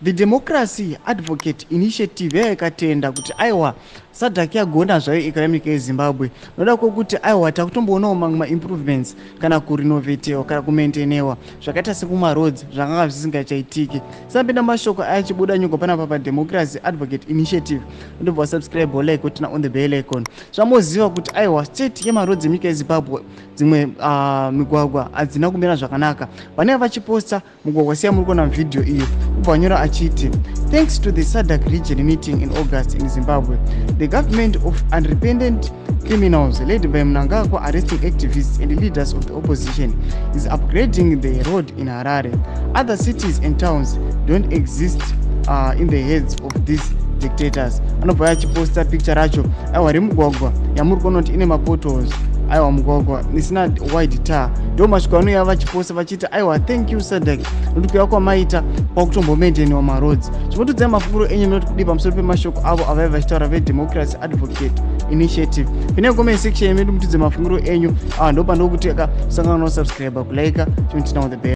The Democracy Advocate Initiative yaiva ikatenda kuti aiwa, SADC yagona zvayo ikauya munyika yeZimbabwe, noda kwokuti aiwa, takutomboonawo mamwe maimprovements kana kurinovetewa kana kumaintainewa zvakaita sekumaroads zvakanga zvisingachaitiki. Sambinda mashoko aya achibuda nyugo panapa paDemocracy Advocate Initiative, ndobva wasubscribe, like, turn on the bell icon. Zvamoziva kuti aiwa, state yemaroads emunyika yeZimbabwe, dzimwe migwagwa hadzina kumira zvakanaka. Vanenge vachiposta mugwagwa siya muri kuona muvhidhiyo iyo, ubva wanyora achiti, "Thanks to the SADC region meeting in August in Zimbabwe, the government of unrepentant criminals led by Mnangagwa arresting activists and leaders of the opposition is upgrading the road in Harare. Other cities and towns don't exist in the heads of these dictators." Anobva achiposta picture racho, aiwa, remugwagwa yamuri kuona kuti ine mapotholes, aiwa, mugwagwa isina wide tar. Ndo masviko anouya vachiposta vachiti, aiwa, thank you SADC, nokuti kuya kwamaita kwakutombomaintainiwa maroads. Zvinotodzai mafunguro enyu noti kudii pamusoro pemashoko avo avaiva vachitaura veDemocracy Advocate Initiative. Pine comment section yedu, mutidze mafunguro enyu. Ndo pandokuti sangana nosubscribe, kulike, turn on the bell.